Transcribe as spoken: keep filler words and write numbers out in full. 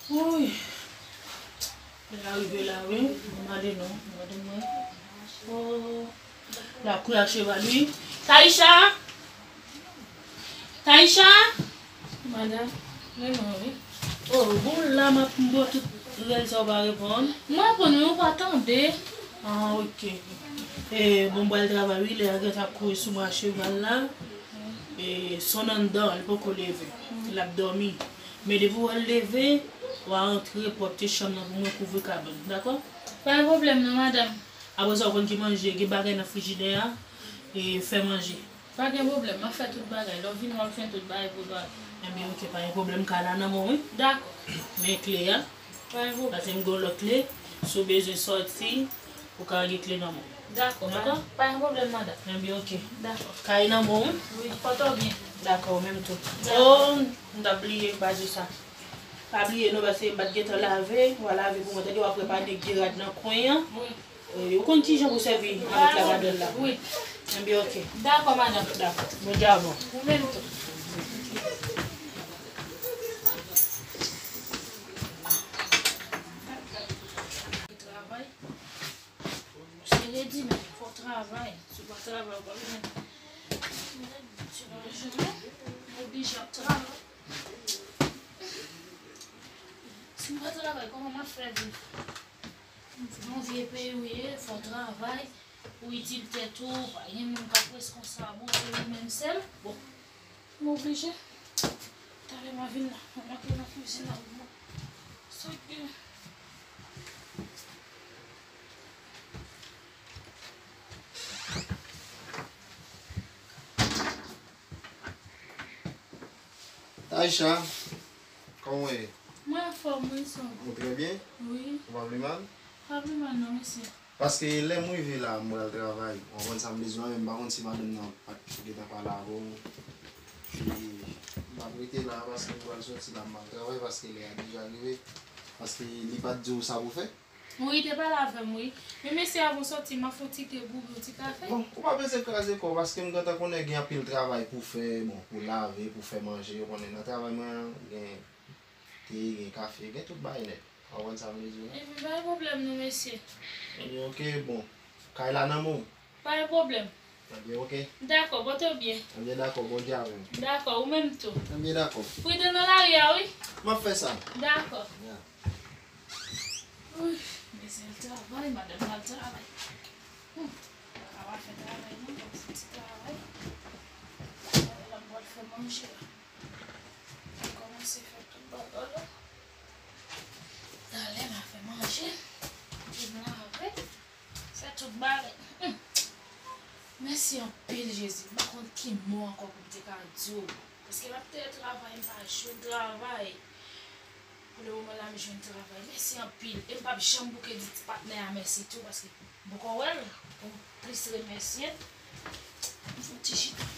Wouy. Lè a rive la, wi. Mwen mande non. Mande mwen. Oh. L ap kouye a cheval, wi. Taïcha! Taïcha! Madanm, men mwen, wi. Oh, bon, la, m ap, m ba w tout rèl sa, w pa reponn. Mwen reponn, men ou pa tande. Ah, ok. E, bon, m pral travay, wi. Lè a gentan ap kouri sou mwen a cheval la. E, sonn anndan, li poko leve. L ap dòmi. Men depi w wè l leve, w a antre pwòpte chanm nan pou mwen kouvri kabann. Dakò? Pa gen pwoblèm non, madanm. Apre sa, ou konn ki manje, gen bagay nan frijidè a, e fè manje. Pa gen pwoblèm, m ap fè tout bagay. Lè w vini, w ap jwenn tout bagay pou ou. Ebyen, ok, pa gen pwoblèm, kay la nan men w, wi. Dakò. Men kle a. Pa gen pwoblèm. Paske m gen yon lòt kle, si w bezwen sòti, ou ka gen kle nan men w. Dakò, pa, dakò? Pa gen pwoblèm, madanm. Ebyen, ok. Dakò. Kay nan men w, wi. Wi, pòte w byen. Dakò, ou menm tou. Dakò. Oh, m t ap bliye, m pa di w sa. Pa bliye non, paske m pa t gentan lave, w a lave pou mwen, tande w ap prepare de gye rad nan kwen an. Wi. E, ou konn kijan pou sèvi avèk labadòl la? Wi. Ebyen, ok. Dakò, madanm. Dakò. Bondye avè w. Ou menm tou. Travay. Se redi, men fò w travay. Si w pa travay, ou pa vin. Ti manje, men oblije ap travay. Si m pa travay, kòman m ap fè viv? Yon vye peyi w ye, fò w travay, ou itil tèt ou, pa gen moun k ap reskonsab ou, se ou menm sèl. Bon, m oblije. Talè m a vin la, m ap antre nan kwizin la pou mwen. Sa k gen? Taïcha, kòman w ye? Mwen anfòm, wi, sè. Ou trè byen? Wi. Ou pa pi mal? Pa pi mal, non, mesye. Paske lè m rive la, m pral travay. Ou konprann sa m bezwen, men m pa konn si madanm nan pa t gentan pale avè w. E m ap rete la, paske m pral sòti la, m pral travay, paske lè a deja rive. Paske li pa t di w sa pou fè? Wi, li te pale avè m, wi. Men mesye, avan w sòti, m ap fè yon ti te pou w bwè, yon ti kafe. Bon, ou pa bezwen kraze kò w, paske m gentan konnen gen anpil travay pou fè, bon, pou lave, pou fè manje, ou konnen nan travay mwen an, gen te, gen kafe, gen tout bagay nèt. Ou konprann sa m vle di w la? Ebyen, pa gen pwoblèm non, mesye. Ebyen, ok, bon. Kay la nan men w. Pa gen pwoblèm. Ebyen, ok. Dakò, pòte w byen. Ebyen, dakò, Bondye avè w. Dakò, ou menm tou. Ebyen, dakò. Pridan nan lari a, wi. M ap fè sa. Dakò. Ya. Ui, mesye al travay, madanm al travay. Hmm. Paka pa fè travay non, fòk fè ti travay. Talè la m pral fè manje la. Mwen kòmanse fè tout bagay la. Talè m a fè manje. Pou m lave. Fè tout bagay. Hmm. Mèsi anpil, Jezi. M pa konn ki mo ankò pou m te ka di w. Paske m ap te travay, m pa jwenn travay. Pou le moman la, m jwenn travay. Mèsi anpil. E m p ap janm bouke di ti patnè a mèsi tou, paske m poko wè l pou m plis remèsye l. M fè yon ti chita.